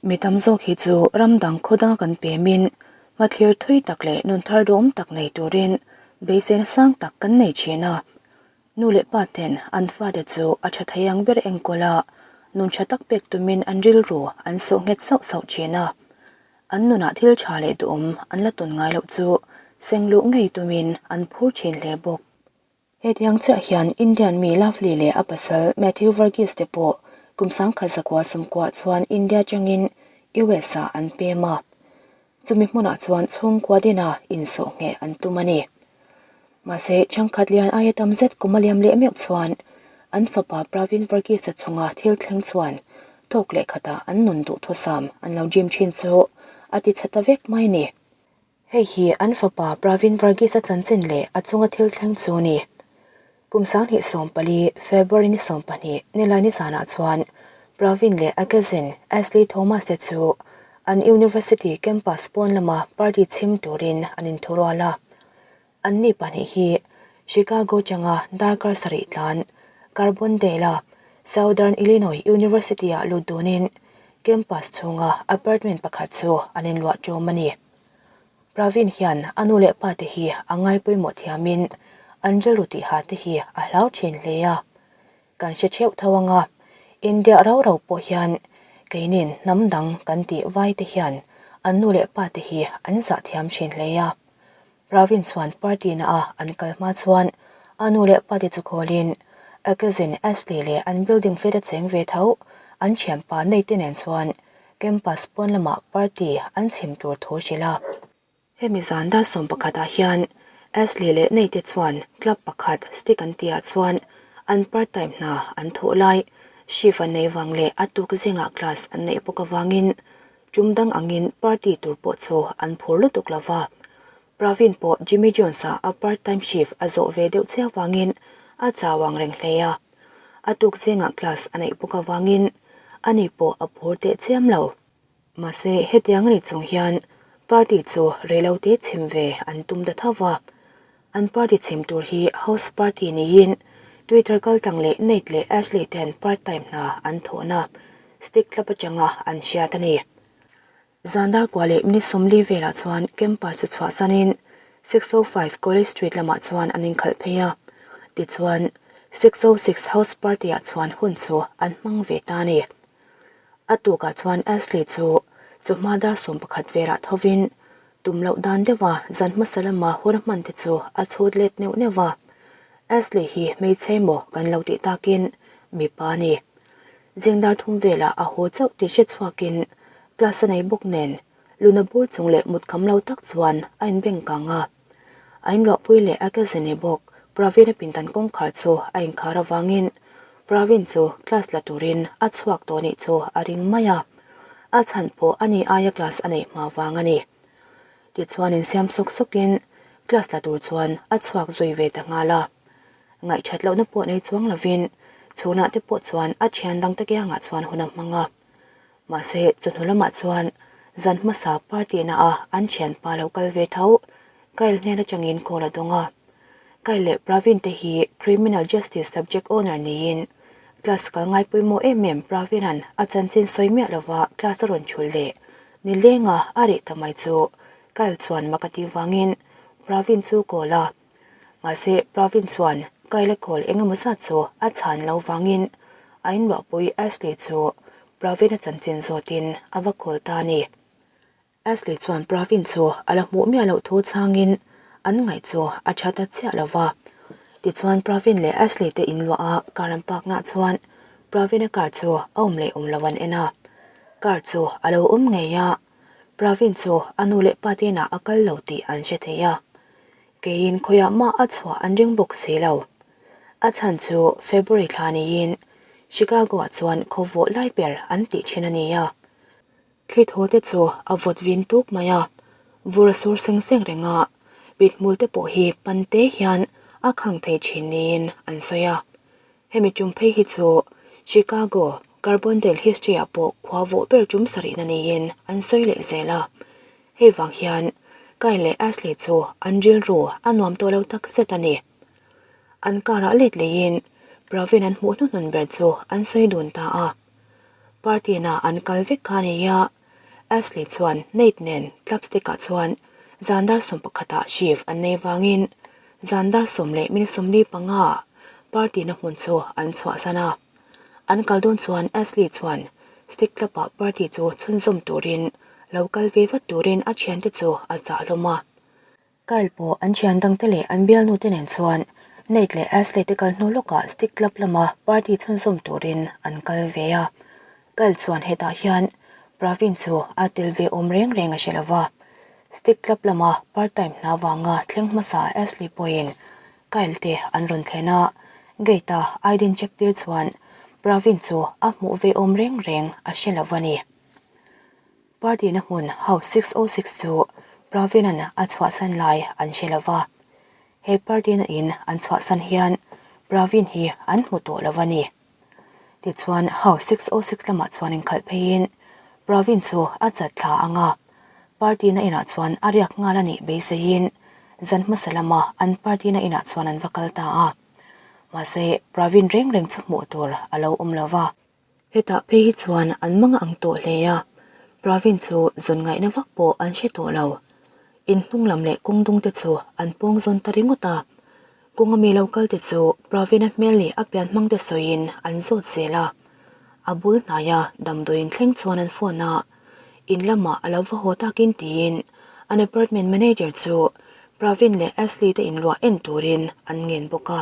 Mi tam zawk hi chu ram dang khaw danga kan pemin hmathlir thui tak leh nun thar duhawm tak nei turin beiseina sang tak kan nei thin a. Nu leh pa ten an fate chu a tha thei ang ber enkawl a, nun tha tak pek tumin an rilru an sawh nghet sauh sauh thin a. An nunah thil tha leh duhawm an la tawn ngai loh chu seng luh ngei tumin an phur thin hle bawk. Hetiang chiah hian Indian mi Lovely leh a pasal Matthew Varghese te pawh kum sangkhat zakua sumkuah chuan India atangin US ah an pem a. Chumi hmunah chuan chhungkua dina insawh ngheh an tum a ni. Mahse, changkhat lian aia tam zet kum a liam leh meuh chuan an fapa Pravin Varghese-a chunga thil thleng chuan thawk leh khatah an nun duhthusam an lo dream thin chu a ti chhe ta vek mai a ni. Hei hi an fapa Pravin Varghese-a chanchin leh a chunga thil thleng chu a ni. Kum 2014, February ni 12, nilai ni zanah chuan Pravin leh a cousin Ashley Thomas te chu an university campus pawn lama party chhim turin an inthurual a. Anni pahnih hi Chicago changa darkar sarih tlan Carbondale-a Southern Illinois University-ah lut dunin campus chhunga apartment pakhat chu an inluah ṭawm a ni. Pravin hian a nu leh pa te hi a ngai pawimawh thiamin an rilru tihha te hi a hlau ṭhin hle a. Kan hre theuh tho anga India rau rau pawh hian keinin hnam dang kan tih vai te hian an nu leh pa te hi an zah thiam ṭhin hle a. Pravin chuan party na a an kal hma chuan a nu leh pa te chu call-in a cousin Ashley leh an building flat a cheng ve tho an thianpa nei te nen chuan campus pawn lamah party an chhim tur thu hrilh a. Hemi zan dar 11 ah hian Ashley leh nei te chuan club pakhat stick an tihah chuan an part time hna an thawh lai shift an nei vang leh a tuk zingah class an neih bawk avangin Tum dang angin party tur pawh chu an phur lutuk lo va. Pravin pawh Jimmy Jones-a a part time shift a zawh ve deuh chiah vangin a chau ang reng hle a. A tuk zingah class a neih bawk avangin ani pawh a phur teh chiam lo. Mahse hetiang a ni chung hian party chu reilote chhim ve an tum ta tho va. An party chhim tur hi house party niin Twitter kaltlang leh Nate leh Ashley ten part time hna an thawhna stick tlap atanga an hriat a ni. Zan dar kua leh minute 40 velah chuan campus chu chhuahsanin 605 College Street lamah chuan an inkhalh phei a, tichuan 606 house party ah chuan hun chu an hmang ve ta a ni. A tukah chuan Ashley chu chawhma dar 11 velah thovin Tum loh dan deuha zan hmasa lama hun a hman te chu a chhut let neuh neuh va. Ashley hi hmeichhe emaw kan lo tih takin mipa a ni. Zingdar thum velah a haw chauh tih hre chhuakin class a nei bawk nen luna bur chung leh mut kham lo tak chuan a inbeng kang a. A inluahpui leh a cousin-e bawk Pravin-a pindan kawngkhar chu a inkhar avangin Pravin chu class la turin a chhuak tawh nih chu a ring mai a. A chhan pawh a ni aia class a neih hma vang a ni. Tichuan insiam sawk sawkin class la tur chuan a chhuak zui ve ta nghal a. Ngaihthat lohna pawh nei chuang lovin chhunah te pawh chuan a thian dang te kiangah chuan hun a hmang a. Mahse chawhnu lamah chuan zan hmasa party na a an thianpa lo kal ve tho Kyle hnen atangin call a dawng a. Kyle leh Pravin te hi Criminal Justice subject owner niin class kal ngai pawimawh em em Pravin-a'n a chanchin sawi miah lova class a rawn chhulh leh nilenga a reh ta mai chu Kyle chuan mak a tih vangin Pravin chu call a. Mahse Pravin chuan Kyle-a call engemaw zat chu a chhan lo vangin a inruahpui Ashley chu Pravin-a chanchin zawtin a va call ta a ni. Ashley chuan Pravin chu a la hmuh miah loh thu changin an ngaih chu a tha ta chiah lo va. Tichuan Pravin leh Ashley te inluah a car an park nah chuan Pravin-a car chu a awm leh awm lo an en a. Car chu a lo awm ngei a, Pravin chu a nu leh pa te inah a kal lo tih an hre thei a. Keiin khawiah mah a chhuah an ring bawk si lo. A chhan chu February thla niin Chicago-ah chuan khaw vawh lai ber an tih thin a ni a. Thli thaw te chu a vawt vin tuk mai a, vur a sur seng seng reng a, mithmul te pawh hi pan te hian a khang thei thin niin an sawi a. Hemi tum phei hi chu Chicago Carbondale history ah pawh khua vawh ber tum sarihna niin an sawi leh zel a. Hei vang hian Kyle leh Ashley chu an rilru a nuam tawh lo tak zet a ni. An car ah let leiin Pravin an hmuh hnuhnun ber chu an sawi dun ta a. Party na an kal vek kha a ni a, Ashley chuan Nate nen Clubstick ah chuan zan dar 11 ah shift an nei vangin zan dar 10:45 ah party na hmun chu an chhuahsan a. An kal dawn chuan Ashley chuan Stick Club ah party chu chhunzawm turin lo kal ve vat turin a thiante chu a chah hlawm a. Kyle pawh an thian dangte leh an bialnute nen chuan Nate leh Ashley te kal hnu lawkah Stick Club lama party chhunzawm turin an kal ve a. Kyle chuan hetah hian Pravin chu a tel ve awm reng reng a hre lo va. Stick Club lama part time hna vanga thleng hmasa Ashley pawhin Kyle te an rawn thlen a, gate a Aiden check tir chuan Pravin chu a hmuh ve awm reng reng a hre lo va ni. Party na hmun House 606 chu Pravin-a'n a chhuahsan lai an hre lo va. He party na in an chhuahsan hian Pravin hi an hmu tawh lo va ni. Tichuan House 606 lamah chuan inkhalh pheiin Pravin chu a chat thla ang a, party na inah chuan a riak nghal a nih beiseiin zan hmasa lama an party na inah chuan an va kal ta a. Mahse Pravin reng reng chu hmuh tur a lo awm lo va. Hetah phei hi chuan an mang ang tawh hle a, Pravin chu zawn ngaihna vak pawh an hre tawh lo. In hnung lam leh kawng dung te chu an pawng zawn ta ringawt a. Kawnga mi lo kal te chu Pravin-a hmel leh a pian hmang te sawiin an zawt zel a. A bul hnaia damdawiin thleng chuan an phone a, in lamah a lo va haw takin tiin an apartment manager chu Pravin leh Ashley te inluah en turin an ngen bawk a.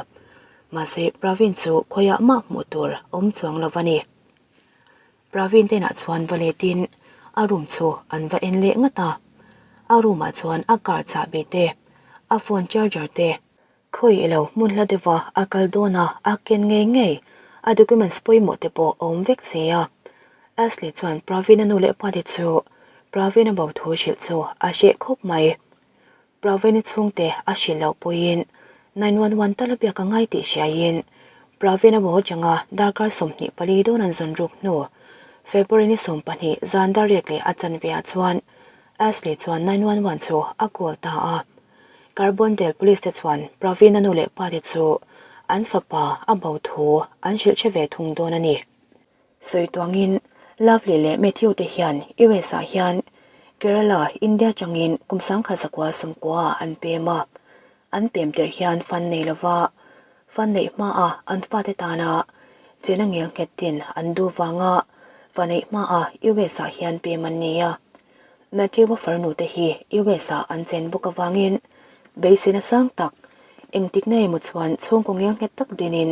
Mahse, Pravin chu khawiah mah hmuh tur a awm chuang lo va ni. Pravin tenah chuan va letin a room chu an va en leh ngat a. A room ah chuan a car chahbi te, a phone charger te, khawi ilo hmun hla deuha a kal dawn a a ken ngei ngei a documents pawimawh te pawh a awm vek si a. Ashley chuan Pravin-a nu leh pa te chu Pravin-a bo thu hrilh chu a hreh khawp mai. Pravin-i chhungte a hrilh loh pawhin 911 tal a biak a ngai tih hriaiin Pravin-a bo atanga darkar 24 dawn an zawn ruk hnu February ni 12 zan dar riat leh a chanve ah chuan Ashley chuan 911 chu a call ta a. Carbondale Police te chuan Pravin-a nu leh pa te chu an fapa a bo thu an hrilh hre ve thung dawn a ni. Sawi tuangin Lovely leh Matthew te hian US ah hian Kerala, India changin kum sangkhat zakua sawmkua ah an pem a. An pem tirh hian fund nei lova fund neih hmaah an fate tana chena ngel nghet tin an duh vanga fa neih hmaah US ah hian pem an ni a. Matthew-a farnu te hi US ah an chen bawk avangin beiseina sang tak engtik na emaw chuan chhungkaw ngel nghet tak dinin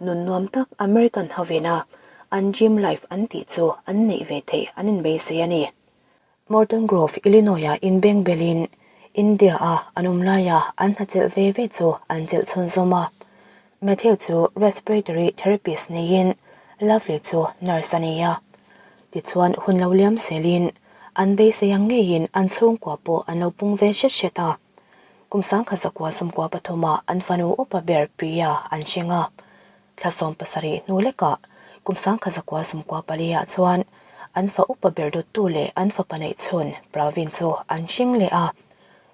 nun nuam tak American hovena an gym life an tih chu an neih ve theih an inbeisei a ni. Morton Grove, Illinois-ah inbeng belin India-a an awm laia an hnachelh ve ve chu an chelh chhunzawm a. Matthew chu respiratory therapist neiin Lovely chu nurse a ni a. Tichuan hun lo liam zelin an beisei ang ngeiin an chhungkua pawh an lo pung ve hret hret a. Kum sangkhat zakua 13 ah an fanu upa ber Priya an hring a. Thla 17 hnu lekah kum sangkhat zakua 94 ah chuan an fa upa ber dawttu leh an fapa neihchhun Pravin chu an hring leh a.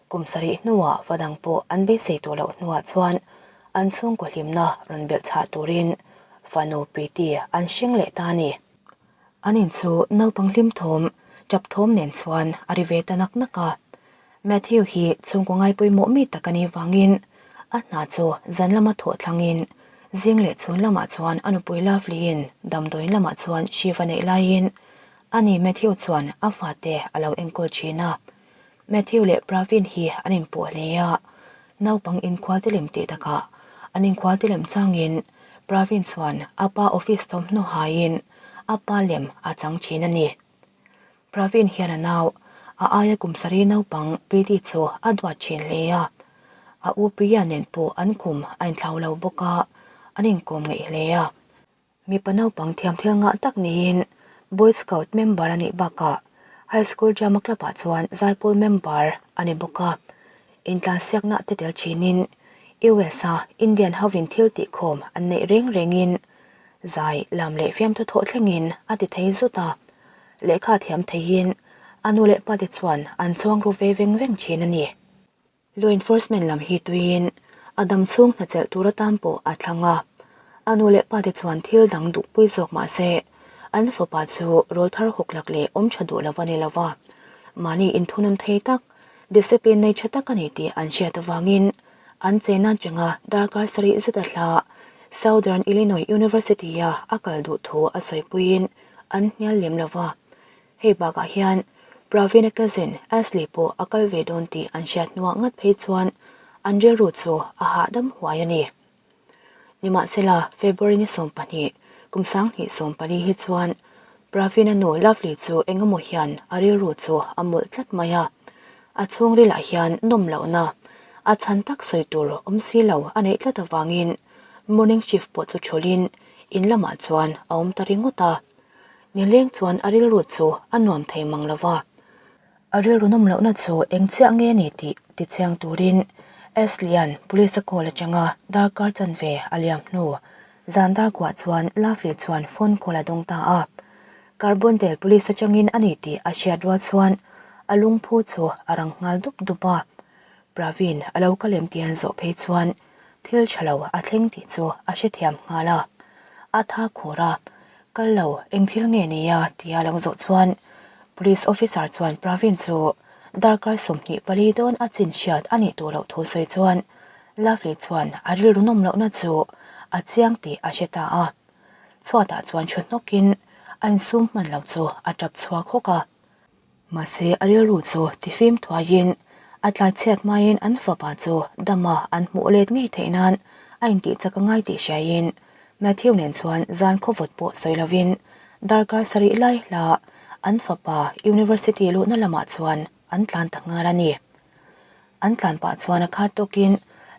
Kum sarih hnuah va dang pawh an beisei tawh loh hnuah chuan an chhungkaw hlimna rawn belh chhah turin fanu Preeti an hring leh ta a ni. An in chu naupang hlim thawm, tap thawm nen chuan a ri ve ta nak nak a. Matthew hi chhungkaw ngaipawimawh mi tak a nih vangin a hna chu zan lama thawh thlangin zing leh chhun lamah chuan a nupui Lovely-in damdawiin lamah chuan Shiva neih laiin ani Matthew chuan a fate a lo enkawl thin a. Matthew leh Pravin hi an inpawh hle a, naupang inkhual te lem tih takah an inkhual te lem changin Pravin chuan a pa office thawmhnaw haiin a pa lem a chang thin a ni. Pravin hian a nau, a aia kum sarih naupang Preeti chu a duat thin hle a, a u Priya nen pawh an kum a inthlau lo bawk a, an inkawm ngeih hle a. Mipa naupang thiamthil ngah tak niin Boy Scout member a nih bakah High School Drama Club ah chuan zaipawl member a ni bawk a. Intlansiakna te tel thinin US a Indian hovin thil tihkhawm an neih reng rengin zai lam leh fiamthu thawh thlengin a ti thei zut a. Lehkha thiam theihin a nu leh pate chuan an chuang ru ve veng veng thin a ni. Law enforcement lam hi tuiin a dam chhung hnachelh tur atan pawh a thlang a, a nu leh pate chuan thil dang duhpui zawk mah se. An fapa chu rawlthar hawklak leh awm tha duh lo a ni lo va, mahni inthunun thei tak, discipline nei tha tak a ni tih an hriat avangin an chena changa darkar sarih zet a hla Southern Illinois University-a a kal duh thu a sawipuiin an hnial lem lo va. Hei bakah hian Praveen-a cousin Ashley pawh a kal ve dawn tih an hriat hnuah ngat phei chuan an rilru chu a hahdam huai a ni. Nimahsela, February ni 12, kum 2014 hi chuan Praveen-a nu Lovely chu eng emaw hian a rilru chu a mawlh tlat mai a. A chhungrilah hian nawm lohna, a chhan tak sawi tur awm si lo a neih tlat avangin morning shift pawh chu thulhin in lamah chuan a awm ta ringawt a. Nileng chuan a rilru chu a nuam thei mang lo va. A rilru nawm lohna chu eng chiah nge ni tih tichiang turin Ashley-a'n police a call atanga darkar chanve a liam hnu zan dar kuah chuan Lovely chuan phone call a dawng ta a. Carbondale police atangin a ni tih a hriat rual chuan a lungphu chu a rang nghal dup dup a. Praveen a lo kal em tih an zawh phei chuan thil tha lo a thleng tih chu a hrethiam nghal a. A tha khur a, Kal lo, eng thil nge ni a? tia lo zawh chuan Police officer chuan Praveen chu darkar 24 dawn a chin hriat a nih tawh loh thu sawi chuan Lovely chuan a rilru nawm lohna chu a chiang tih a hre ta a. Chhuatah chuan thu hnawkin a insum hman lo chu a tap chhuak hawk a. Mahse, a rilru chu tifim thuaiin a tlaichhiat hmain an fapa chu dama an hmuh let ngei theih nan a intih chak a ngai tih hriaiin Matthew nen chuan zan khawvawt pawh sawi lovin darkar sarih lai hla an fapa University luhna lamah chuan an tlan ta nghal a ni. An tlan pah chuan a khat tawkin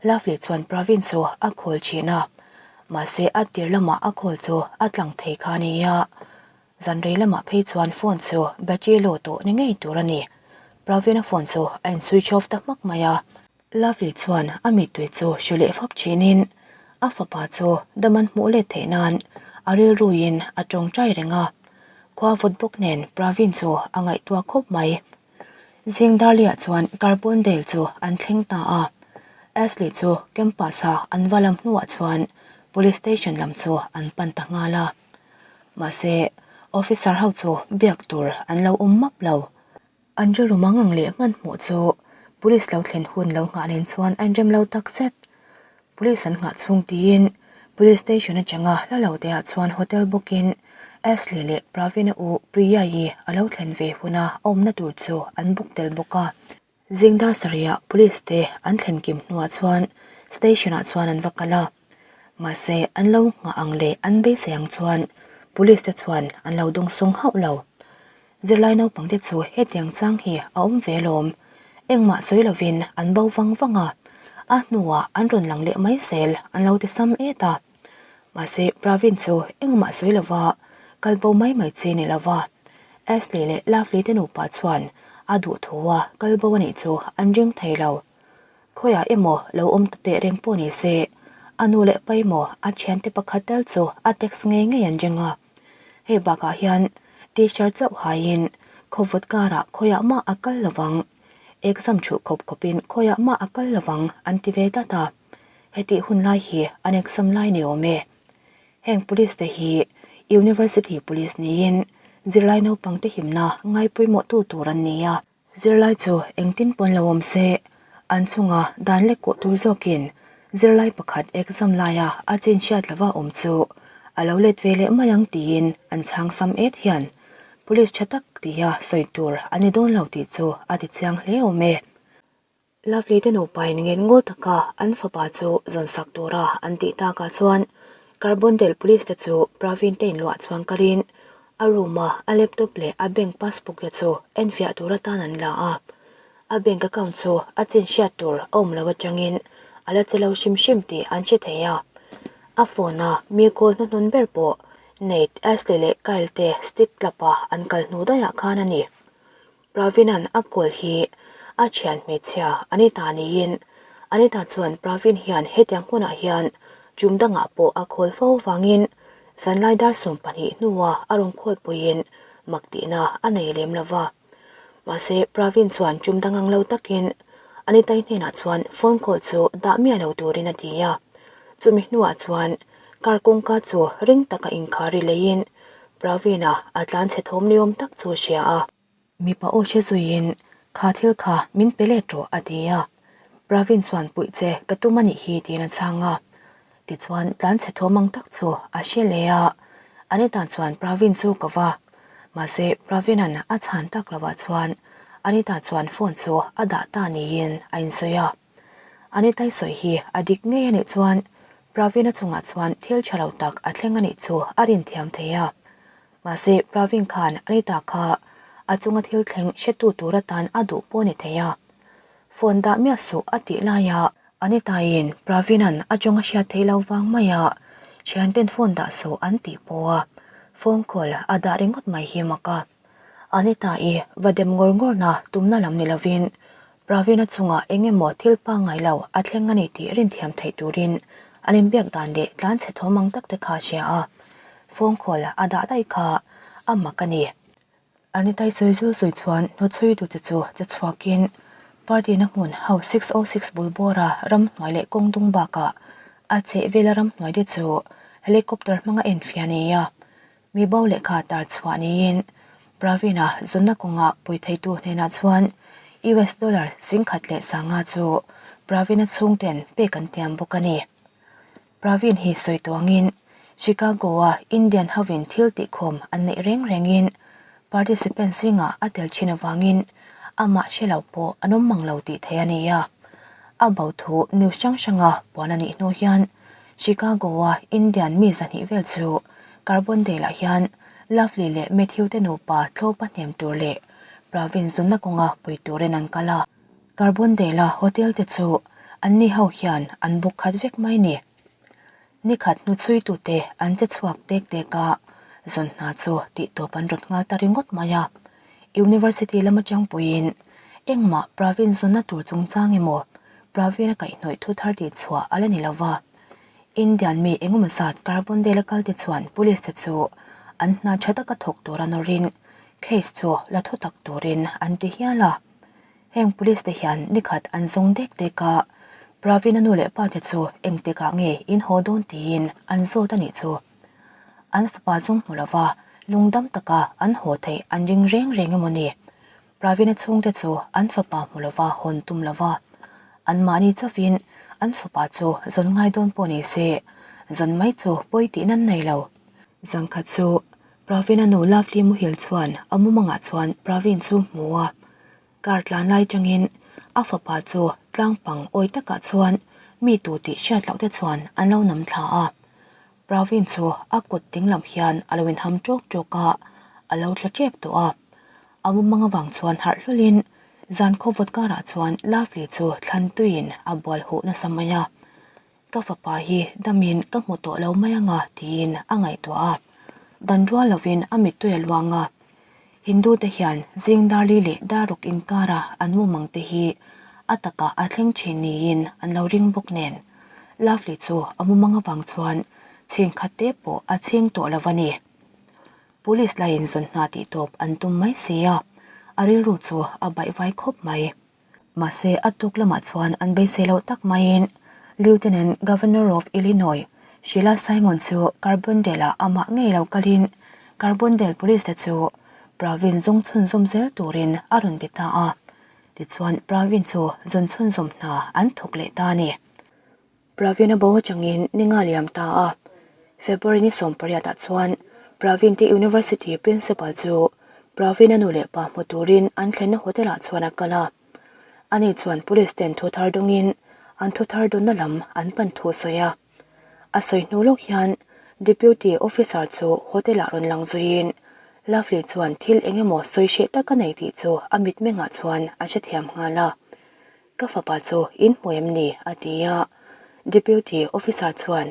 Lovely chuan Praveen chu a call thin a, mahse a tir lamah a call chu a tlang thei kha a ni a. Zan rei lamah phei chuan phone chu battery low tawh ni ngei tur a ni. Praveen-a phone chu a in switch off ta hmak mai a. Lovely chuan a mittui chu hru leh fap thinin a fapa chu dam an hmuh let theih nan a rilruin a tawngtai reng a. Khua vawt bawk nen Praveen chu a ngaihtuah khawp mai. Zing Darley-ah chuan Carbondale chu an thleng ta a. Ashley chu campus-a an va lam hnuah chuan police station lam chu an pan ta nghal a. Mahse, officer ho chu biak tur an lo awm map lo. An rilru mangang leh hmanhmawh chu police lo thlen hun lo nghah nen chuan an rem lo tak zet. Police an nghah chhung tiin police station atanga hla lo te ah chuan hotel bawkin Ashley leh Pravina u Priya-i a lo thlen ve huna a awmna tur chu an book tel bawk a. Zing dar sarihah police te an thlen kim hnuah chuan station ah chuan an va kal a, mahse an lo nghah ang leh an beisei ang chuan police te chuan an lo dawngsawng hauh lo. Zirlai naupang te chu hetiang chang hi a awm ve alawm, engmah sawi lovin an bo vang vang a, a hnuah an rawn lang leh mai zel an lo ti sam et a. Mahse Praveen chu engmah sawi lova kal bo mai mai chi ni lova Ashley leh Lovely te nupa chuan a duh thu a kal bo a nih chu an ring thei lo. Khawiah emaw lo awm ta teh reng pawh ni se, a nu leh pa emaw a thiante pakhat tal chu a text ngei ngei an ring a. Hei bakah hian t-shirt chauh haiin khawvawt karah khawiah mah a kal lovang, exam thuh khawp khawpin khawiah mah a kal lovang an ti ve tlat a. Hetih hun lai hi an exam lai ni awm e. Heng police te hi University Police niin zirlai naupang te himna ngai pawimawh tu tur an ni a. Zirlai chu engtin pawn lo awm se, an chunga dan lek kawh tur zawkin zirlai pakhat exam laia a chin hriat lova awm chu a lo let ve leh mai ang tiin an chhang sam et hian Police tha tak tia sawi tur a ni dawn lo tih chu a ti chiang hle awm e. Lovely te nupain ngen ngawl taka an fapa chu zawn sak tura an tih takah chuan Carbondale Police te chu Praveen te inluah chuan kalin a room a a laptop leh a bank passbook te chu enfiah tur atan an la a. A bank account chu a chin hriat tur a awm lo atangin a la che lo hrim hrim tih an hre thei a. A phone a mi call hnuhnun ber pawh Nate, Ashley leh Kyle te stick club a an kal hnu daihah khan a ni. Praveen-a'n a call hi a thian hmeichhia Anita niin Anita chuan Praveen hian hetiang hmunah hian tum dangah pawh a call fo vangin zanlai dar 12 hnua a rawn call puiin mak tihna a nei lem lo va. Mahse, Praveen chuan tum dang ang lo takin Anita-i hnenah chuan phone call chu dah miah lo turin a ti a. Chumi hnuah chuan car kawngka chu ring taka inkhar ri leiin. Praveen-a a tlan chhe thawm ni awm tak chu a hria a. Mipa aw hre zuiin, Kha thil kha min pe let rawh a ti a. Praveen chuan puih che ka tum a nih hi tiin a chhang a. Tichuan tlan chhe thawm ang tak chu a hre leh a. Anita chuan Praveen chu ka va. Mahse Praveen-a'n a chhan tak lovah chuan Anita chuan phone chu a dah ta niin a insawi a. Anitai sawi hi a dik ngei a nih chuan Praveen-a chungah chuan thil tha lo tak a thleng a nih chu a rinthiam thei a. Mahse Praveen khan Anita kha a chunga thil thleng hretu tur atan a duh pawh a ni thei a. Phone dah miah suh a tih laia Anita-in Praveen-a'n a chunga hriat theih lo vang maia thianten phone dah suh an tih pawha phone call a dah ringawt mai hi mak a. Anita-i va dem ngawr ngawrna tumna lam ni lovin Praveen-a chungah eng emaw thil pangngai lo a thleng a ni tih rinthiam theih turin an inbiak dan leh tlanchhe thawm ang tak te kha a hria a, phone call a dah daih kha a mak a ni. Anitai sawi zul zui chuan hnuchhui tute chu che chhuakin party-na hmun House 606 bul bawra ramhnuai leh kawng dung bakah a chhehvela ramhnuai te chu helicopter hmanga enfiah a ni a. Mi bo lehkha tar chhuah niin Praveen-a zunna kawnga pui theitu hnenah chuan US dollar 10,500 chu Praveen-a chhungten pek an tiam bawk a ni. Praveen hi sawi tuangin Chicago-a Indian hovin thil tihkhawm an neih reng rengin participant zingah a tel thin avangin amah hre lo pawh an awm mang lo tih theih a ni a. A bo thu news hrang hranga puan a nih hnu hian Chicago-a Indian mi 200 vel chu Carbondale-ah hian Lovely leh Matthew te nupa thlawpa hnem tur leh Praveen zunna kawnga pui turin an kal a. Carbondale-a hotel te chu anni ho hian an buk khat vek mai ni. Nikhat hnu chhuitute an che chhuak tek tek a, zawn hna chu tihtawp an rawt nghal ta ringawt mai a. University lam atang puiin engmah Praveen zawnna tur chungchang emaw Praveen-a kaihhnawih thu thar tih chhuah a la ni lova. Indian mi engemaw zat Carbondale a kal te chuan police te chu an hna tha taka thawk tura nawrin case chu la thu tak turin an ti hial a. Heng police te hian nikhat an zawng dek dek a, Praveen-a nu leh pa te chu engtikah nge in haw dawn tiin an zawt a nih chu. An fapa zawng hmu lova lungdam taka an haw theih an ring reng reng emaw ni? Pravina chhungte chu an fapa hmu lova hawn tum lova, anmahni chauhin an fapa chu zawn ngai dawn pawh ni se, zawn mai chu pawi tih nan nei lo. Zangkhat chu Pravina nu Lovely muhil chuan a mumangah chuan Pravin chu hmu a, car tlan lai changin a fapa chu tlangpang awi takah chuan mi tu tih hriat loh te chuan an lo nam thla a. Pravin chu a kut dinglam hian a lo inham ṭawk ṭawk a, a lo tla ṭep tawh a. A mumang avang chuan harh hlawlhin zan khawvawt karah chuan Lovely chu thlan tuiin a bual huh nasa mai a. Ka fapa hi damin ka hmu tawh lo mai anga tiin a ngaihtuah a. Dan rual lovin a mittui a luang a. Hindu te hian zing darli leh daruk inkara an mumang te hi a takah a thleng thin niin an lo ring bawk nen. Lovely chu a mumang avang chuan chhing khat te pawh a chhing tawh lo a ni. Police laiin zawn hna tih tawp an tum mai si a, a rilru chu a baihvai khawp mai. Mahse a tuk lamah chuan an beisei loh tak maiin Lieutenant Governor of Illinois Sheila Simon chu Carbondale-ah amah ngei lo kalin Carbondale Police te chu Pravin zawng chhunzawm zel turin a rawn ti ta a. Tichuan Pravin chu zawn chhunzawm hna an thawk leh ta a ni. Pravin a bo atangin ni nga liam ta a, February ni 18 ah chuan Pravin te University Principal chu Pravin a nu leh pa hmu turin an thlenna hotel ah chuan a kal a. Ani chuan police ten thu thar dawngin an thu thar dawnna lam an pan thu a sawi a. A sawi hnu lawk hian Deputy Officer chu hotel ah rawn lang zuiin Lovely chuan thil eng emaw sawi hreh tak a nei tih chu a mitmengah chuan a hrethiam nghal a. Ka fapa chu in hmu em ni? a ti a. Deputy Officer chuan,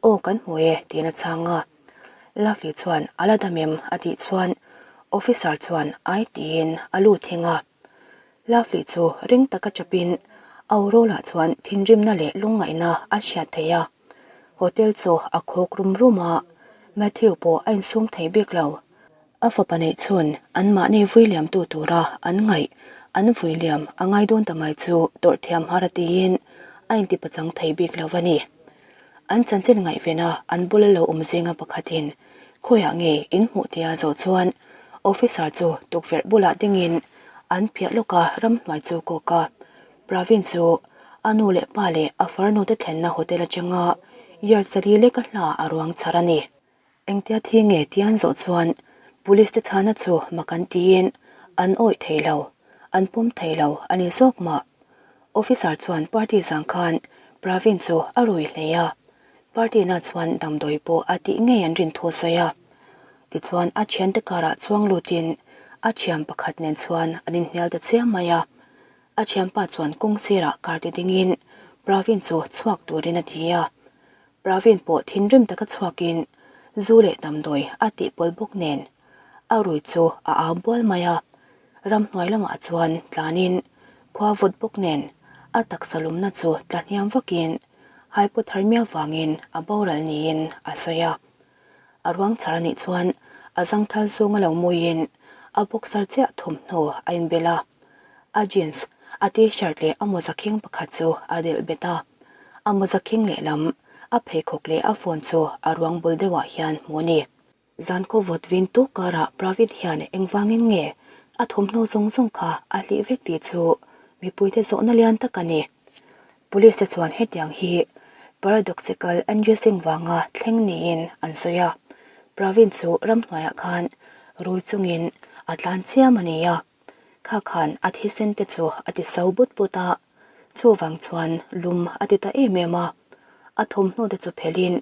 Aw kan hmu e tiin a chhang a. Lovely chuan, A la dam em? a tih chuan Officer chuan, Ai tiin a lut hing a. Lovely chu ring taka chapin au rawlah chuan thinrimna leh lungngaihna a hriat theih a. Hotel chu a khawk rum rum a, Matthew pawh a insum thei bik lo. A fapa neih chhun anmahni vui liamtu tura an ngaih an vui liam a ngai dawn ta mai chu tawrh thiam har a tiin a intipachang thei bik lo a ni. An chanchin ngaihvena an bula lo awm zinga pakhatin. Khawiah nge in hmuh tia zawh chuan officer chu tukverh bulah dingin an piah lawka ramhnuai chu kawk a. Pravin chu a nu leh pa leh a farnu te thlenna hotel atanga yard sali leka hla a ruang chhar a ni. Engtia thi nge tian zawh chuan police te chhana chu mak an tiin an awih thei lo, an pawm thei lo a ni zawk mah. Officer chuan party zang khan Pravin chu a rui hle a, party na chuan damdawi pawh a tih ngei an rin thu a sawi a. Tichuan a thiante karah chuang lutin a thian pakhat nen chuan an inhnial ta chiam mai a. A thianpa chuan kawng sirah car ti dingin Pravin chu chhuak turin a ti a. Pravin pawh thinrim taka chhuakin zu leh damdawi a tihpawlh bawk nen a rui chu a au bual mai a. Ramhnuai lamah chuan tlanin khua vawt bawk nen a taksa lumna chu tla hniam vakin hypothermia vangin a boral niin a sawi a. A ruang chhar anih chuan a zangthal zawnga lo muiin a boxer chiah thawmhnaw a inbel a. A jeans, a t-shirt leh a mawza khing pakhat chu a delh bet a. A mawza khing lehlam, a pheikhawk leh a phone chu a ruang bul deuhah hian hmuh a ni. Zan khaw vawt vin tuk karah Pravin hian engvangin nge a thawmhnaw zawng zawng kha a hlih vek tih chu mipuite zawhna lian tak a ni. Police te chuan hetiang hi paradoxical undressing vanga thleng niin an sawi a. Pravin chu ramhnuaiah khan rui chungin a tlan chiam a ni a. Kha khan a thisen te chu a ti so but but a, chuvang chuan lum a ti ta em em a. A thawmhnaw te chu phelhin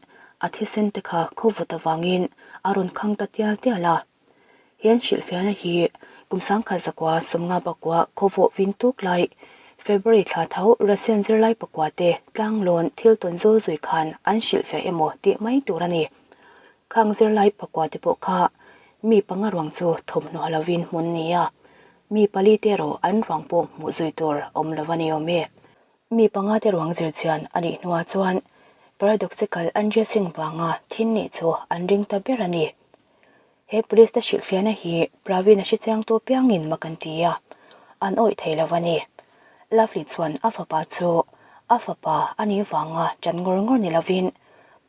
a thisen te kha khawvut avangin a rawn khang ta tial tial a. Hian hrilhfiahna hi kum sangkhat zakua sawmnga pakua khawvawh vin tuk lai February thla tho Russian zirlai pakua te tlanglawn thil tawn zawl zui khan an hrilhfiah emaw tih mai tur a ni. Khang zirlai pakua te pawh kha mi panga ruang chu thawmhnaw ha lovin hmun ni a, mi pali te erawh an ruang pawh hmuh zui tur awm lo a ni awm e. Mi panga te ruang zir chian a nih hnuah chuan paradoxical undressing vanga thin nih chu an ring ta ber a ni. He police te hrilhfiahna hi Pravin a hrechiangtu piangin mak an ti a, an awih thei lo a ni. Lovely chuan a fapa chu a fapa a nih vanga ṭan ngawr ngawr ni lovin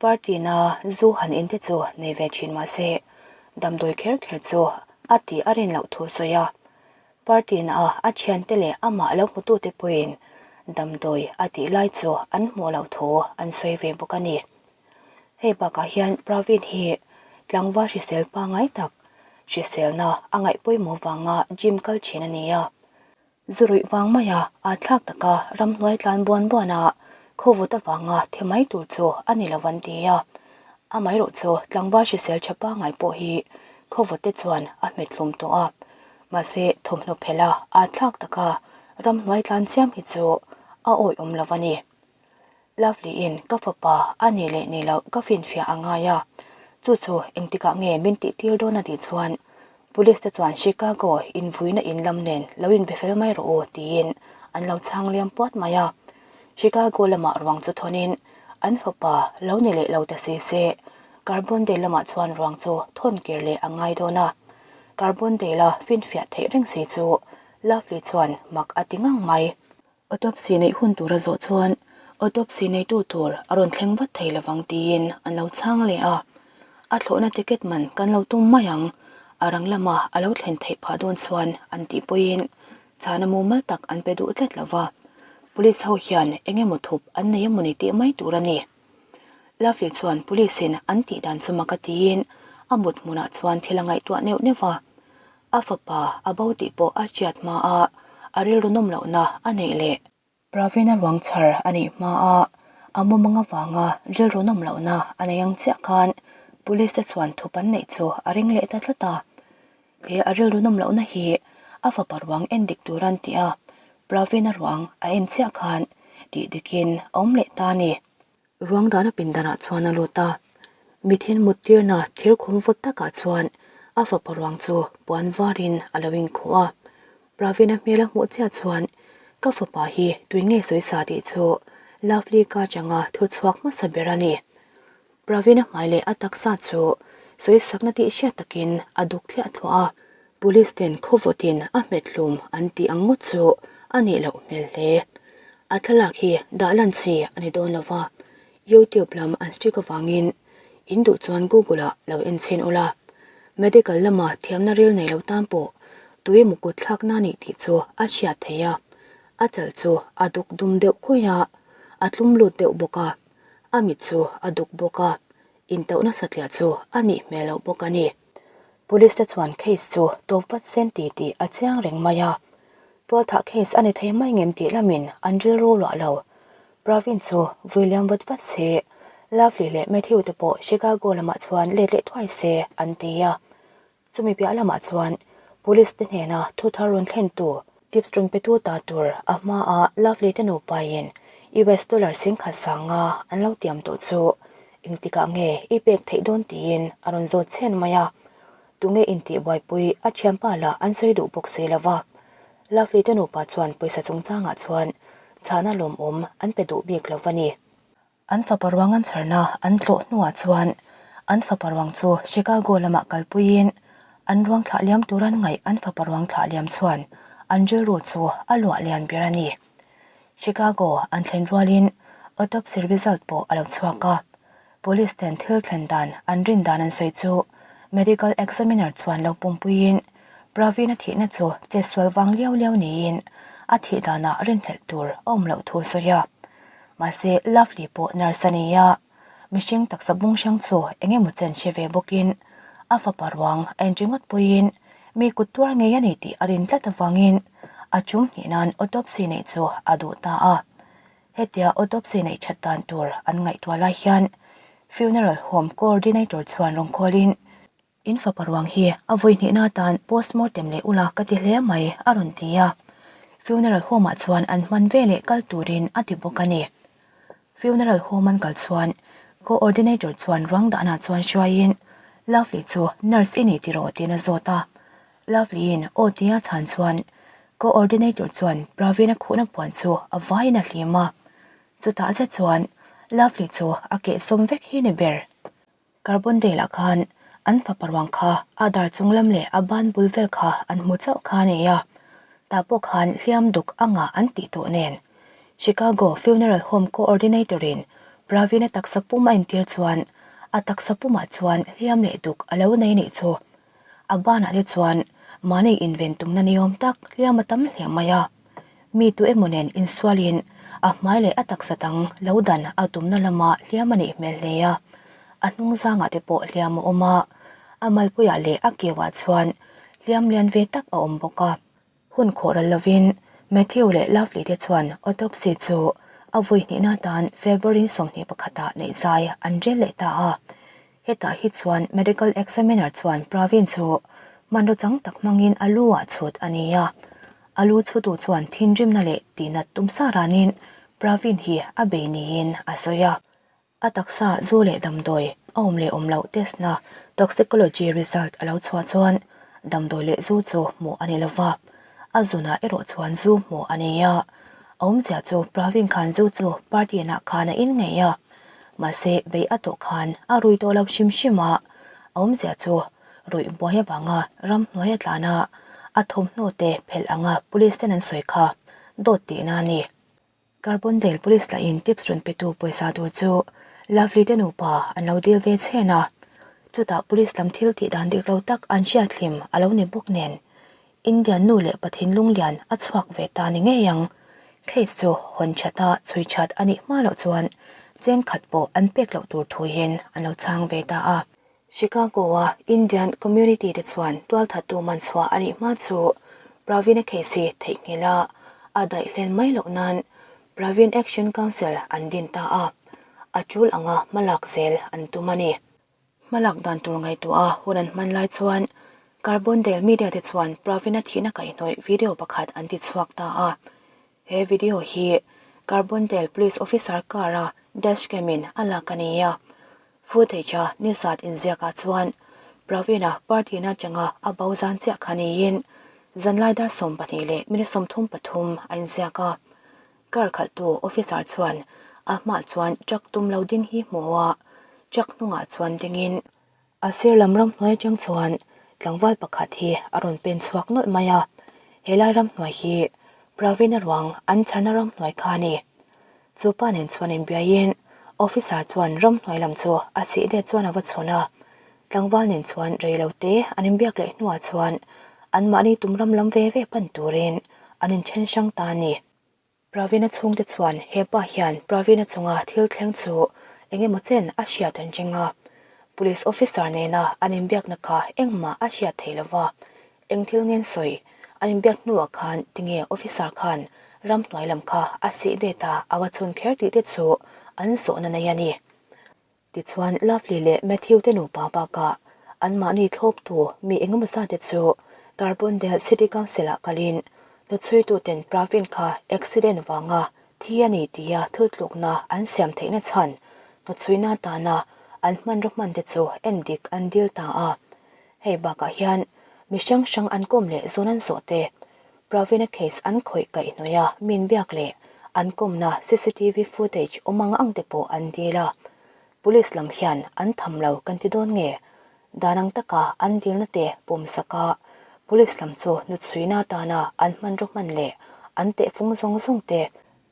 party na zu han in te chu nei ve ṭhin mah se damdawi kher kher chu a tih a rin loh thu sawi a. Party na a a thiante leh amah lo hmutute pawhin damdawi a tih lai chu an hmuh loh thu an sawi ve bawk a ni. Hei bakah hian Pravin hi tlangval hrisel pangngai tak, hriselna a ngaih pawimawh vanga gym kal thin a ni a. Zu ruih vang maia aa thlak taka ramhnuai tlan buan buana khawvut avanga thi mai tur chu a ni lo an ti a. Amaherawh chu tlangval hrisel tha pangngai pawh hi khawvut te chuan a hmet hlum tawh a. Mahse thawmhnaw phela aa thlak taka ramhnuai tlan chiam hi chu a awihawm lo a ni. Lovely in ka fapa a nih leh nih loh ka finfiah a ngai a, chu chu engtikah nge min tih tir dawn a tih chuan Police te chuan Chicago invuina in lam nen lo inbe fel mai rawh u tiin an lo chhang liam puat mai a. Chicago lamah ruang chu thawnin an fapa lo ni leh lo ta si se Carbondale lamah chuan ruang chu thawn kir leh a ngai dawn a. Carbondale a finfiah theih reng si chu Lovely chuan mak a ti ngang mai. Autopsy neih hun tur a zawh chuan autopsy neitu tur a rawn thleng vat thei lovang tiin an lo chhang leh a. A thlawhna ticket man kan lo tum mai ang, a rang lama a lo thlen theih phah dawn chuan an tih pawhin chhana mumal tak an pe duh tlat lova. Police ho hian eng emaw thup an nei emawni tih mai tur a ni. Lovely chuan police in an tih dan chu mak a tiin a mut hmunah chuan thil a ngaihtuah neuh neuh va. A fapa a bo tih pawh a hriat hma a, a rilru nawm lohna a neih leh. Pravina ruang chhar a nih hma a, a mumang avanga rilru nawm lohna a nei ang chiah khan Police te chuan thup an neih chu a ring leh ta tlat a. He a rilru nawm lohna hi a fapa ruang en dik tur an ti a, Pravina ruang a en chiah khan tih dikin a awm leh ta a ni. Ruang dana pindanah chuan a lut a, mithin muttirna thir khum vawt takah chuan a fapa ruang chu puan varin a lo inkhuh a. Pravina hmel a hmuh chiah chuan ka fapa hi tui nge sawisa tih chu Lovely ka changa thu chhuak hmasa ber a ni. Pravina hmai leh a taksa chu sawisakna tih hriat takin a duk thliah thluah a, Police ten khawvawtin a hmet hlum an tih ang ngawt chu a nih loh hmel hle. A thlalak hi dah lan chi a ni dawn lo va, YouTube lam an strict avangin. In duh chuan Google ah lo en chhin ula. Medical lama thiamna ril nei lo tan pawh tui mukut thlakna nih tih chu a hriat theih a. A chal chu a duk dum deuh khuih a, a tlum lut deuh bawk a. A mit chu a duk bawk a, intauhna satliah chu a nih hmel loh bawk a ni. Police te chuan case chu tawp vat sen ti tih a chiang reng mai a. Tualthah case a ni thei mai ngem tih lamin an rilru luah lo. Pravin chu vui liam vat vat se, Lovely leh Matthew te pawh Chicago lamah chuan let leh thuai se an ti a. Chumi piah lamah chuan Police te hnena thu thar rawn thlentu tips rawn petu ta tur a hmaa Lovely te nupain US dollar 10,000 sanga an lo tiam tawh chu engtikah nge i pek theih dawn tiin a rawn zawt chhen mai a. Tunge intih buaipui a thianpa lah an sawi duh bawk si lo va. Lovely te nupa chuan pawisa chungchangah chuan chhahna lawmawm an pe duh bik lo va ni. An fapa ruang an chharna an tlawh hnuah chuan an fapa ruang chu Chicago lamah kalpuiin an ruang thlah liam tura an ngaih an fapa ruang thlah liam chuan an rilru chu a luah lian ber a ni. Chicago an thlen rualin autopsy result pawh a lo chhuak a, police ten thil thlen dan an rin dan an sawi chu medical examiner chuan lo pumpuiin Praveen-a thihna chu chetsual vang liau liau niin a thih danah rinhlelh tur a awm loh thu a sawi a. Mahse, Lovely pawh nurse a ni a, mihring taksa bung hrang chu eng emaw chen hre ve bawkin a fapa ruang a entry ngawt pawhin mi kut tuar ngei a ni tih a rin tlat avangin a chum hnih nan autopsy neih chu a duh ta a. Hetia autopsy neih that dan tur an ngaihtuah lai hian funeral home coordinator chuan rawn call-in, In fapa ruang hi a vawi hnihna atan postmortem leh ula ka ti hle mai, a rawn ti a. Funeral home ah chuan an hman veleh kal turin a ti bawk a ni. Funeral home an kal chuan coordinator chuan ruang dahna chuan hruaiin Lovely chu nurse i ni tiraw tiin a zawt a. Lovely-in aw tia chhan chuan coordinator chuan Praveen-a khuhna puan chu a vaiin a hlim a. Chutah zet chuan Lovely chu a kehsawm vek hi ni ber. Carbondale ah khan an fapa ruang kha a dar chung lam leh a ban bul vel kha an hmu chauh kha a ni a, tah pawh khan hliam duk a ngah an tih tawh nen. Chicago Funeral Home Coordinator in Praveen-a taksa pum a intir chuan a taksa pumah chuan hliam leh duk a lo nei nih chu. A banah te chuan mahni inven tumna ni awm tak hliam a tam hle mai a. Mi tu emaw nen insualin a hmai leh a taksa dang lo dan a tumna lama hliam a nih hmel hle a, a hnung zangah te pawh hliam a awm a, a malpuiah leh a keuah chuan hliam lian ve tak a awm bawk a. Hun khawh ral lovin Matthew leh Lovely te chuan autopsy chu a vui hnihna atan February 21 ah neih zai an rel leh ta a. Hetah hi chuan medical examiner chuan Praveen chu hmanraw chang tak hmangin a lu ah chhut a ni a. A lu chhutu chuan thinrimna leh tihnat tum sa ranin Praveen hi a bei niin a sawi a. A taksa zu leh damdawi a awm leh awm loh test na toxicology result a lo chhuah chuan damdawi leh zu chu hmuh a ni lova, a zunah erawh chuan zu hmuh a ni a. A awmzia chu Praveen khan zu chu party nah khan a in ngei a, mahse bei a tawh khan a rui tawh lo hrim hrim a, a awmzia chu ruih buai avanga ramhnuai a tlan a, a thawmhnaw te phelh anga police ten an sawi kha dawt tihna a ni. Carbondale Police lahin tips rawn petu pawisa tur chu Lovely te nupa an lo dil ve chhen a, chutah police lam thil tih dan dik lo tak an hriat hlim a lo ni bawk nen Indian nu leh pa thinlung lian a chhuak ve ta ni ngei ang. Case chu hawn that a chhui that a nih hma loh chuan cheng khat pawh an pek loh tur thuin an lo chhang ve ta a. Chicago-a Indian community te chuan tualthattu man chhuah a nih hma chu Praveen-a case hi theihnghilh a, a daih hlen mai loh nan Praveen Action Council an din ta a, a tul anga hmalak zel an tum a ni. Hmalak dan tur ngaihtuah a hun an hman lai chuan Carbondale media te chuan Praveen-a thihna kaihhnawih video pakhat an ti chhuak ta a. He video hi Carbondale Police Officer car-a dashcam in a lak a ni a. Footage-a nizat inziakah chuan Praveen-a party-na atanga a bo zan chiah kha niin zanlai dar 12 leh minute 33 a inziak a. Car khalhtu officer chuan a hmaah chuan truck tum lo ding hi hmu a, truck hnungah chuan dingin A sir lam ramhnuai atang chuan tlangval pakhat hi a rawn pen chhuak nawlh mai a, helai ramhnuai hi Pravina ruang an chharna ramhnuai kha a ni. Chu pa nen chuan inbiaiin Officer chuan ramhnuai lam chu a sih det chuan a va chhawn a, tlangval nen chuan rei lo te an inbiak leh hnuah chuan anmahni tum ram lam ve ve pan turin an inthen hrang ta a ni. Pravina chhungte chuan he pa hian Pravina chunga thil thleng chu eng emaw chen a hriat an ring a, Police officer nena an inbiakna kha engmah a hriat thei lova, eng thil ngen sawi an inbiak hnuah khan tinge officer khan ramhnuai lam kha a sih det a a va chhun kher tih te chu an zawhna nei a ni. Tichuan, Lovely leh Matthew te nupa bakah anmahni thlawptu mi engemaw zate chu Carbondale City Council-ah kalin hnuchhuituten Pravin kha accident vanga thi a ni tia thiltlukna an siam theihna chhan hnuchhuina atana an hmanraw hmante chu endik an dil ta a. Hei bakah hian mi hrang hrang an kawm leh zawn an zawh te Pravina case an khawih kaih hnuaia min biak leh an kawmna cctv footage awm ang ang te pawh an dil a, Police lam hian an tham lo kan ti dawn nge? Dan ang taka an dilna te pawm sak a, Police lam chu hnuchhuina atana an hmanraw hman leh an tehfung zawng zawng te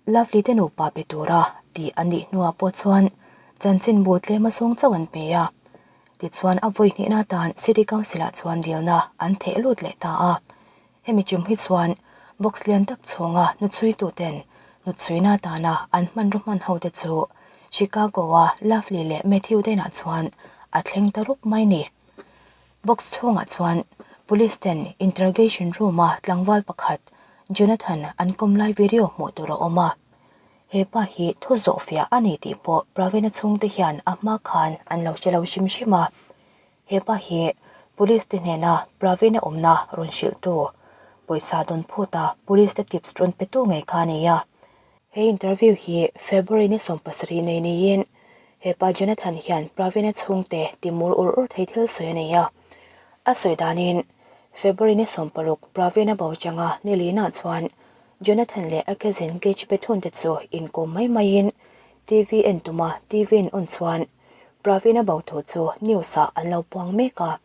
Lovely te nupa pe tura tih a nih hnuah pawh chuan chanchinbu tlem a zawng chauh an pe a. Tichuan a vawi hnihna atan City Council-ah chuan dilna an theh lut leh ta a. Hemi tum hi chuan box lian tak chhunga hnuchhuituten hnuchhuina atana an hmanraw hman hote chu Chicago-a Lovely leh Matthew te inah chuan a thleng ta rup mai ni. Box chhungah chuan Police ten interrogation room-a tlangval pakhat Jonathan an kawm lai video hmuh tur a awm a. He pa hi thu zawhfiah a ni tih pawh Pravina chhungte hian a hma khan an lo hre lo hrim hrim a. He pa hi Police te hnena Pravina awmna rawn hrilhtu, pawisa dawn phuta Police te tips rawn petu ngei kha a ni a. He interview hi February ni 70 nei niin hepa Jonathan hian Pravina chhungte ti mur ur ur thei thil sawi a nei a. A sawi danin February ni 60 Pravina bo changa ni linah chuan Jonathan leh a cousin Gage Bethune te chu inkawm mai maiin TV en tuma TV an on chuan Pravina bo thu chu news ah an lo puang mek a.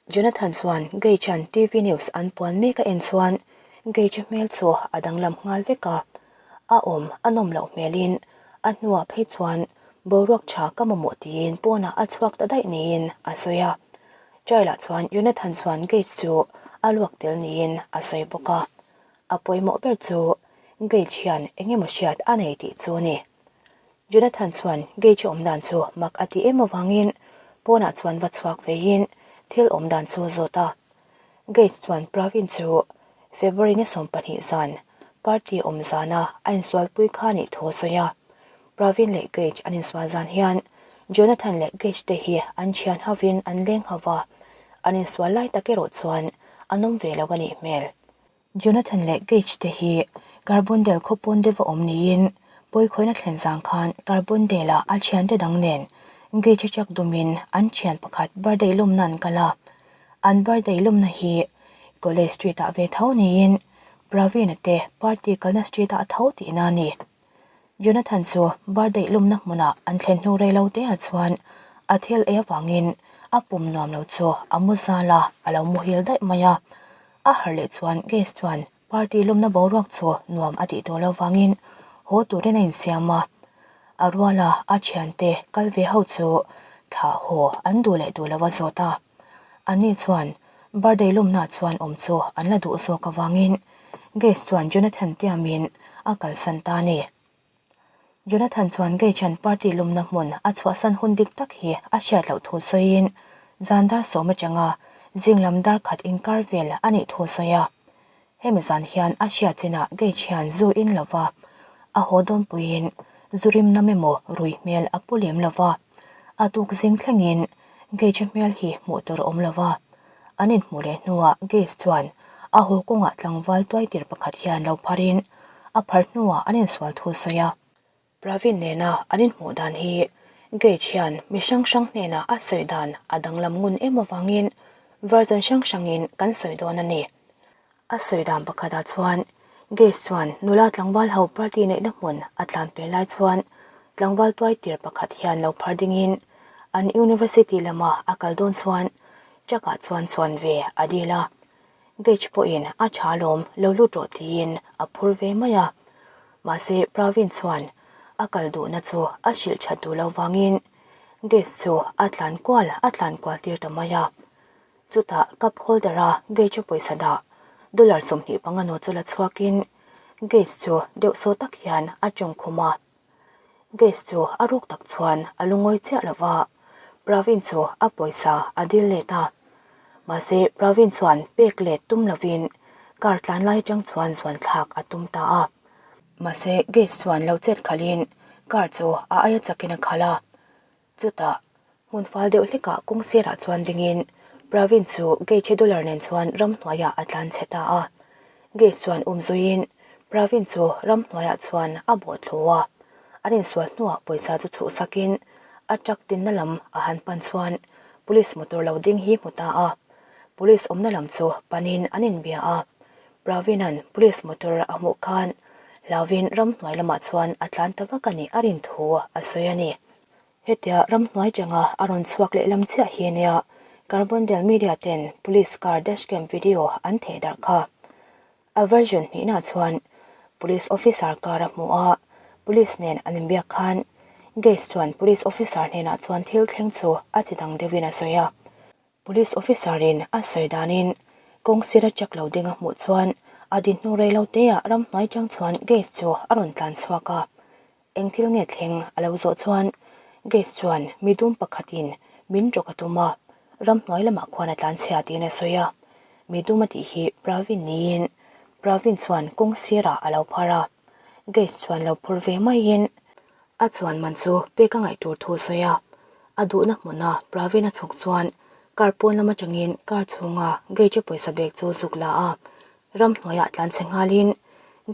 Jonathan chuan Gage-a'n TV news an puan mek a en chuan Gage-a hmel chu a danglam nghal vek a. A awm a nawm loh hmelin a hnuah phei chuan boruak tha ka mamawh tiin pawnah a chhuak ta daih niin a sawi a. Trial-ah chuan Jonathan chuan Gage chu a luak tel niin a sawi bawk a. A pawimawh ber chu Gage hian eng emaw hriat a nei tih chu a ni. Jonathan chuan Gage awm dan chu mak a ti em avangin pawnah chuan va chhuak veiin thil awm dan chu a zawt a. Gage chuan Pravin chu February ni 12 zan party awm zana a insualpui kha nih thu a sawi a. Pravin leh Gage an insual zan hian Jonathan leh Gage te hi an thian hovin an leng ho va, an insual lai tak erawh chuan an awm ve lo a nih hmel. Jonathan leh Gage te hi Carbondale khaw pawn deuha awm niin pawikhawina thlen zang khan Carbondale-ah a thiante dang nen Gage a chak dumin an thian pakhat birthday lawmna an kal a. An birthday lawmna hi College Street-ah ve tho niin Praveen-a te party kalna street-ah tho tihna a ni. Jonathan chu birthday lawmna hmunah an thlen hnu rei lo te ah chuan a thil ei avangin a pum nuam lo chu a mu zal a, a lo muhil daih mai a. A harh leh chuan Gage chuan party lawmna boruak chu nuam a tih tawh lo vangin haw turin a insiam a. A ruala a thiante kal ve ho chu thlah haw an duh leh duh lo a zawt a. Ani chuan birthday lawmna chuan awm chu an la duh zawk avangin Gage chuan Jonathan tiamin a kalsan ta a ni. Jonathan chuan Gage-a'n party lawmna hmun a chhuahsan hun dik tak hi a hriat loh thu sawiin zan dar sawm atanga zing lam dar khat inkar vel a nih thu a sawi a. Hemi zan hian a hriat chinah Gage hian zu in lo va, a haw dawnpuiin zu rim nam emaw rui hmel a pu lem lo va. A tuk zing thlengin Gage-a hmel hi hmuh tur a awm lo va. An inhmuh leh hnuah Gage chuan a haw kawngah tlangval tuaitir pakhat hian lo pharin a phar hnuah an insual thu a sawi a. Pravin nena an inhmuh dan hi Gage hian mi hrang hrang hnenah a sawi dan a danglam ngun em avangin version hrang hrangin kan sawi dawn a ni. A sawi dan pakhatah chuan Gage chuan nula tlangval ho party neihna hmun a tlan pe lai chuan tlangval tuai tir pakhat hian lo phar dingin an university lama a kal dawn chuan truck ah chuan chuan ve a dil a. Gage pawhin a tha lawm lo lut rawh tiin a phur ve mai a. Mahse Pravin chuan. A kal duhna chu a hrilh that duh loh vangin Gas chu a tlan kual a tlan kual tir ta mai a. Chutah cup holder a Gage pawisa dah dollar 25 naw chu la chhuakin Gage chu deuh saw tak hian a tawng khum a. Gage chu a ruk tak chuan a lungawi chiah lo va, Pravin chu a pawisa a dil let a. Mahse Pravin chuan pek let tum lovin car tlan lai atang chuan zuan thlak a tum ta a. Mahse Gage chuan lo chet khalhin car chu a aia chakin a khalh a. Chutah hmun fal deuh hlekah kawng sirah chuan dingin Pravin chu Gage dollar nen chuan ramhnuaiah a tlan chhe ta a. Gage chuan um zuiin Pravin chu ramhnuaiah chuan a bawh thlu a. An insual hnuah pawisa chu chhuhsakin a truck dinna lam a han pan chuan police motor lo ding hi hmu ta a. Police awmna lam chu panin an inbia a. Pravin-a'n police motor a hmuh khan hlauvin ramhnuai lamah chuan a tlan ta vak a nih a rin thu a sawi a ni. Hetia ramhnuai changa a rawn chhuak lehlam chiah hi ania Carbondale media ten police car dashcam video an theh darh kha. A version hnihna chuan police officer car a hmu a, police nen an inbiak khan Gates chuan police officer hnenah chuan thil thleng chu a chi dang deuhin a sawi a. Police officer in a sawi danin kawng sira check lo ding a hmuh chuan a din hnu rei lo te ah ramhnuai tang chuan Gates chu a rawn tlan chhuak a. Eng thil nge thleng a lo zawh chuan Gates chuan mi dum pakhatin min rawk a tum a, ramhnuai lamah khuan a tlan chhia tiin a sawi a. Mi dum a tih hi Pravin niin Pravin chuan kawng sirah a lo phar a, Gates chuan lo phur ve maiin A chuan man chu pek a ngaih tur thu a sawi a, a duhna hmuna Pravin a chhuk chuan car pawn lam atangin car chhunga Gage-a pawisa bag chu zuk la a, ramhnuaiah tlan chhe nghalin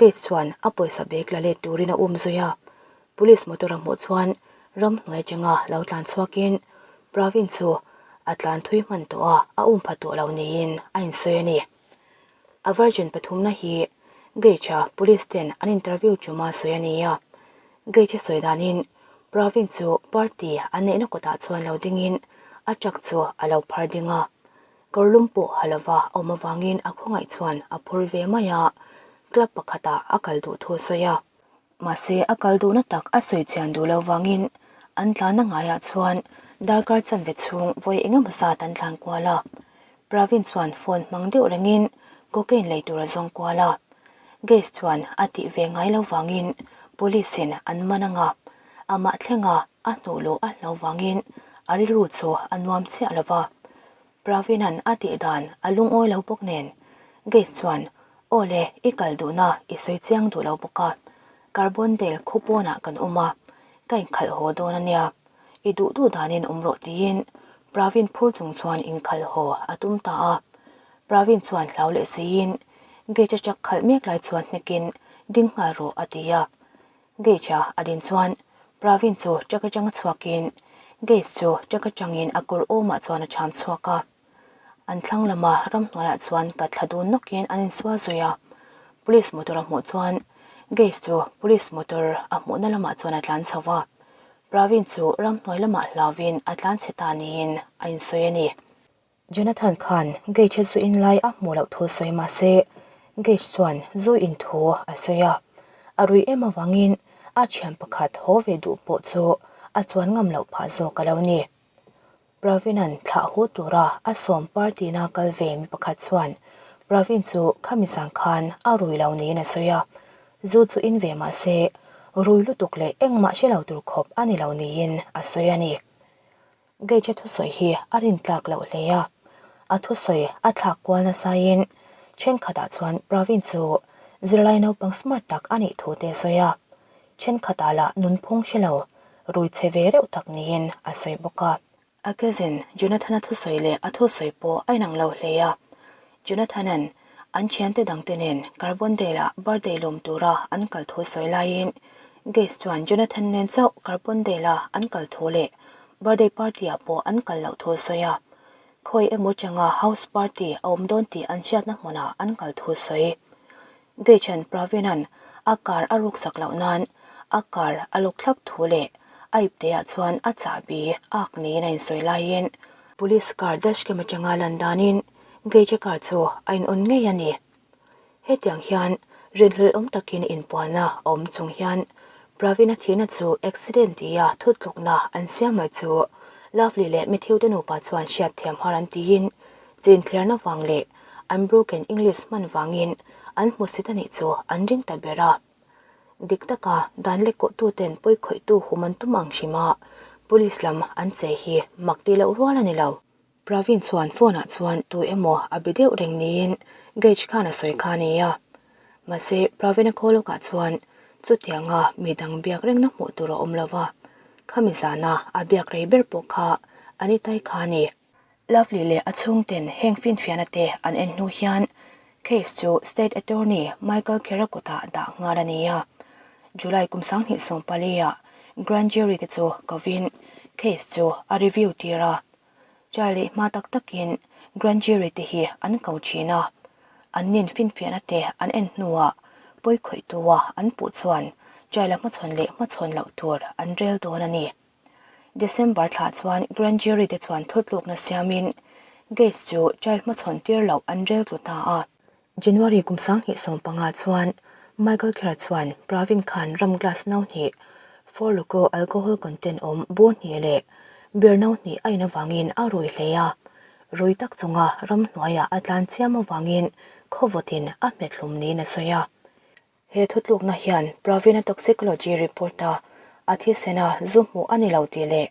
Gage chuan a pawisa bag la let turin a um zui a. Police motor a hmuh chuan ramhnuai atanga lo tlan chhuakin Pravin chu a tlan thui hman tawh a, a um pha tawh lo niin a insawi a ni. A version pathumna hi Gage-a police ten an interview chuma sawi a ni a. Gage-a sawi danin Pravin chu party an neihna kawtah chuan lo dingin a truck chu a lo phar ding a. Kawrlum pawh ha lova a awm avangin a khawngaih chuan a phur ve mai a, club pakhatah a kal duh thu a sawi a. Mahse, a kal duhna tak a sawi chian duh lo vangin an tlanna ngaiah chuan darkar chanve chhung vawi engemaw zat an tlan kual a. Pravin chuan phone hmang deuh rengin cocaine lei tur a zawng kual a. Gates chuan a tih ve ngai lo vangin police in an man anga amah thlenga a hnuh luh a hlo vangin a rilru chu a nuam chiah lo va. Pravin-a'n a tih dan a lungawi lo bawk nen, Gates chuan, Aw le, i kal duhna i sawi chiang duh lo bawk a, Carbondale khaw pawnah kan awm a, ka inkhalh haw dawn a nia, i duh duh danin awm rawh tiin Pravin phur chung chuan inkhalh haw a tum ta a. Pravin chuan hlau leh siin Gage a truck khalh mek lai chuan hnekin ding nghal rawh a ti a. Gage-a a din chuan Pravin chu truck atanga chhuakin Gage chu truck atangin a kawr awmah chuan a cham chhuak a. An thlang lama ramhnuaiah chuan ka thla dun nawkin an insual zui a. Police motor a hmuh chuan Gage chu police motor a hmuhna lamah chuan a tlan chho va. Pravin chu ramhnuai lamah hlauvin a tlan chhe ta niin a insawi a ni. Jonathan khan Gage-a zu in lai a hmuh loh thu sawi mah se, Gage chuan zu in thu a sawi a. A rui em avangin a thian pakhat haw ve duh pawh chu a chuan ngam loh phah zawk a lo ni. Pravin-a'n thlah haw tura a sawm party-na kal ve mi pakhat chuan Pravin chu khami zan khan a rui lo niin a sawi a. Zu chu in ve mah se, rui lutuk leh engmah hre lo tur khawp a ni lo niin a sawi a ni. Gage-a thusawi hi a rintlak loh hle a, a thusawi a thlak kual nasaiin thenkhatah chuan Pravin chu zirlai naupang smart tak a nih thu te a sawi a, thenkhatah lah nunphung hre lo, rui che ve reuh tak niin a sawi bawk a. A cousin Jonathan-a thusawi leh a thusawi pawh a inang lo hle a, Jonathan-a'n an thiante dangte nen Carbondale-ah birthday lawm tura an kal thu sawi laiin Gates chuan Jonathan nen chauh Carbondale-a an kal thu leh birthday party-ah pawh an kal loh thu a sawi a. Khawi emaw changa house party a awm dawn tih an hriatna hmunah an kal thu a sawi. Gates-a'n Pravin-a'n a car a ruksak loh nan a car a lawk thlap thu leh a ipteah chuan a chahbi ak niin a insawi laiin Police car dashcam atanga lan danin Gage car chu a in-on ngei a ni. Hetiang hian rinhlelh awm takin inpuanna a awm chung hian. Pravina thihna chu accident tia thutlukna an siam mai chu Lovely leh Matthew te nupa chuan hriatthiam har an tiin chin thliarna vang leh an broken English hman vangin an hmusit a nih chu an ring ta ber a. Dik taka dan lek kawhtu ten pawikhawihtu hum an tum ang hrim a, police lam an che hi mak tih loh rual a ni lo. Pravin chuan phone ah chuan tu emaw a be deuh reng niin Gage khan a sawi kha a ni a. Mahse Pravin a call lawkah chuan chutianga mi dang biak rengna hmuh tur a awm lo va, khami zana a biak rei ber pawh kha Anitai kha a ni. Lovely leh a chhungten heng finfiahna te an en hnu hian case chu State Attorney Michael Khera kutah dah nghal a ni a. July kum 2014 ah Grand Jury te chu kovin case chu a review tir a. Child leh hma tak takin Grand Jury te hi an ko thin a. An nin finfiahna te an en hnuah pawikhawihtua an puh chuan child a hmachhawn leh hmachhawn loh tur an rel dawn a ni. December thla chuan Grand Jury te chuan thutlukna siamin Gates chu trial hmachhawn tir loh an rel tlu ta a. January kum 2015 chuan Michael Kerr chuan Pravin khan ram glass no hnih, Four Loko alcohol content awm bur hnih leh beer no hnih a in avangin a rui hle a. Rui tak chunga ramhnuaiah a tlan chiam avangin khawvawtin a hmet hlum niin a sawi a. He thutlukna hian Pravina toxicology report-a a thisena zu hmuh a ni lo tih leh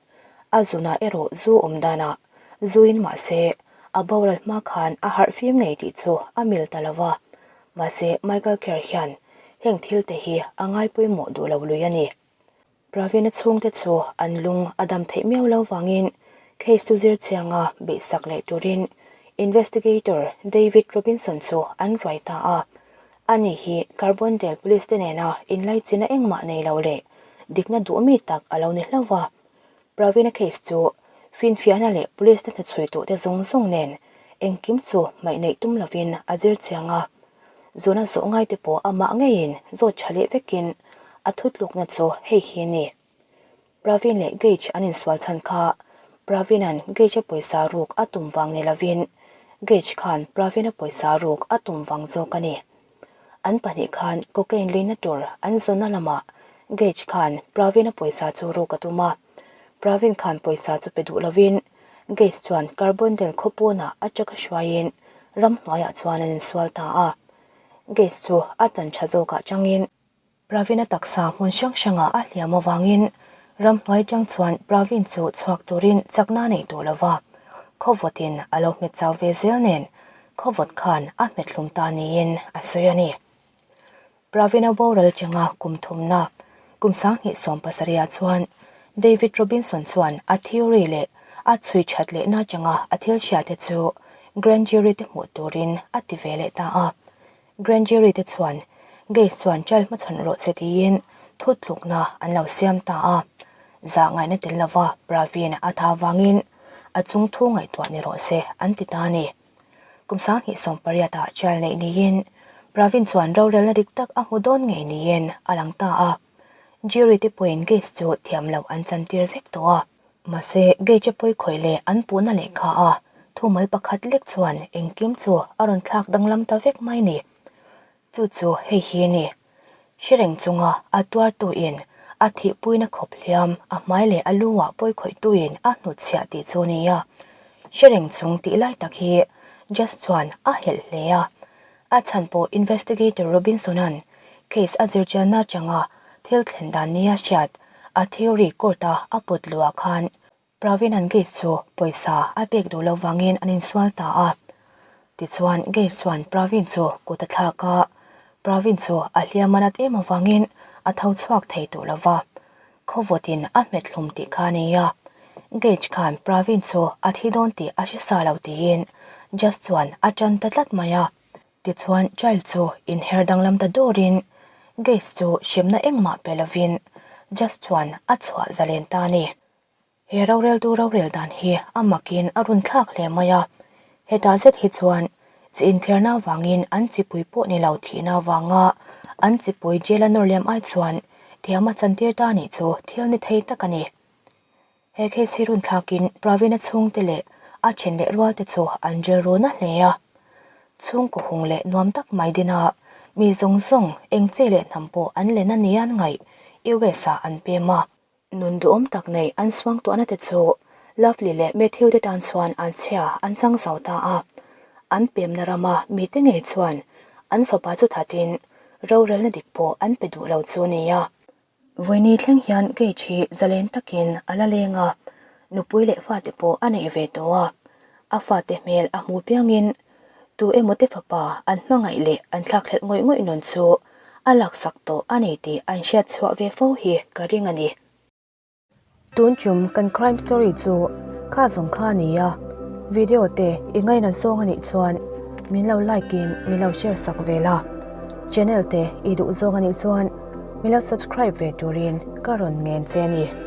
a zunah erawh zu awm danah zuin mahse a boral hma khan a harh fim ngei tih chu a mil ta lo va. Mahse Michael Kerr hian heng thilte hi a ngaipawimawh duh lo lui a ni. Pravina chhungte chu an lung a dam theih miau lo vangin case chu zir chianga beihsak leh turin Investigator David Robinson chu an ruai ta a. Ani hi Carbondale Police te nena inlaichinna engmah nei lo leh dikna duh mi tak a lo ni hlauh va. Pravina case chu finfiahna leh police te hnachhui tawhte zawng zawng nen engkim chu hmaih neih tum lovin a zir chiang a. Zawhna zawh ngaite pawh amah ngeiin zawt tha leh vekin a thutlukna chu hei hi a ni. Pravin leh Gage an insual chhan kha Pravin-a'n Gage-a pawisa ruk a tum vang ni lovin Gage khan Pravin-a pawisa ruk a tum vang zawk a ni. An pahnih khan cocaine leina tur an zawnna lamah Gage khan Pravin-a pawisa chu ruk a tum a. Pravin khan pawisa chu pe duh lovin Gage chuan Carbondale khawpawnah a chaka hruaiin ramhnuaiah chuan an insual ta a. Gage chu a chan tha zawkah changin Pravin-a taksa hmun hrang hrangah a hliam avangin ramhnuai tang chuan Pravin chu chhuak turin chakna a nei tawh lo va, khawvawtin a lo hmet chau ve zel nen khawvawt khan a hmet hlum ta niin a sawi a ni. Pravin-a boral changa kum thumna kum 2017 ah chuan David Robinson chuan a theory leh a chhui that lehna atanga a thil hriate chu Grand Jury te hmuh turin a ti ve leh ta a. Grand Jury te chuan Gates chuan trial hmachhawn rawh che tiin thutlukna an lo siam ta a. Zah ngaihna tel lova Pravin a tha vangin a chung thu ngaihtuah ni rawh se an ti ta a ni. Kum 2018 ah trial neih niin Pravin chuan rorelna dik tak a hmu dawn ngei niin a lang ta a. Jury te pawhin Gates chu thiam loh an chantir vek tawh a. Mahse, Gage-a pawi khawih leh an puhna lehkha a thumal pakhat lek chuan engkim chu a rawn thlak danglam ta vek mai ni. Chu chu hei hi a ni. Hrereng chunga a tuartuin a thihpuina khawp hliam a hmai leh a lu-ah pawi khawihtuin a hnutchhiah tih chu a ni a. Hrereng chung tih lai tak hi Judge chuan a helh hle a. A chhan pawh Investigator Robinson-a'n case a zirchianna atanga thil thlen dan nia hriat a theory court-a a put luah khan Pravin-a'n Gates chu pawisa a pek duh loh vangin an insual ta a. Tichuan Gates chuan Pravin chu kut a thlak a, Pravin chu a hliam a nat em avangin a tho chhuak thei tawh lo va. Khawvawtin a hmet hlum tih kha a ni a, Gage khan Pravin chu a thi dawn tih a hre sa lo tiin Judge chuan a tan ta tlat mai a. Tichuan trial chu inher danglam ta dawrin Gage chu hremna engmah pe lovin Judge chuan a chhuah zalen ta a ni. He roreltu rorel dan hi a makin a run thlak hle mai a, hetah zet hi chuan chi inthiarna avangin an chipui pawh ni lo thihna avanga an chipui jail a nawr liam ai chuan thiam a chantir ta nih chu thil ni thei tak a ni. He case hi run thlakin Pravina chhungte leh a then leh rualte chu an rilru na hle a. Chhungkaw hung leh nuam tak mai dina mi zawng zawng eng chi leh hnam pawh an len a nia an ngaih. US ah an pem a. Nun duhawm tak nei an suangtuahna te chu Lovely leh Matthew te tan chuan an chhia an chang zo ta a. An pemna rama mite ngei chuan an fapa chu thatin rorelna dik pawh an pe duh lo chu a ni a. Vawiini thleng hian Gage hi zalen takin a la leng a, nupui leh fate pawh a neih ve tawh a. A fate hmel a hmu piangin tu emaw te fapa an hmangaih leh an thlakhlelh ngawih ngawih nawn chu a laksak tawh a ni tih an hriat chhuah ve fo hi ka ring a ni. Tun chum kan crime story chu kha zawng kha a ni a, video te i ngaina zawng a nih chuan min lo like in min lo share sak ve la, channel te i duh zawng a nih chuan min lo subscribe ve turin ka rawn ngen che a ni.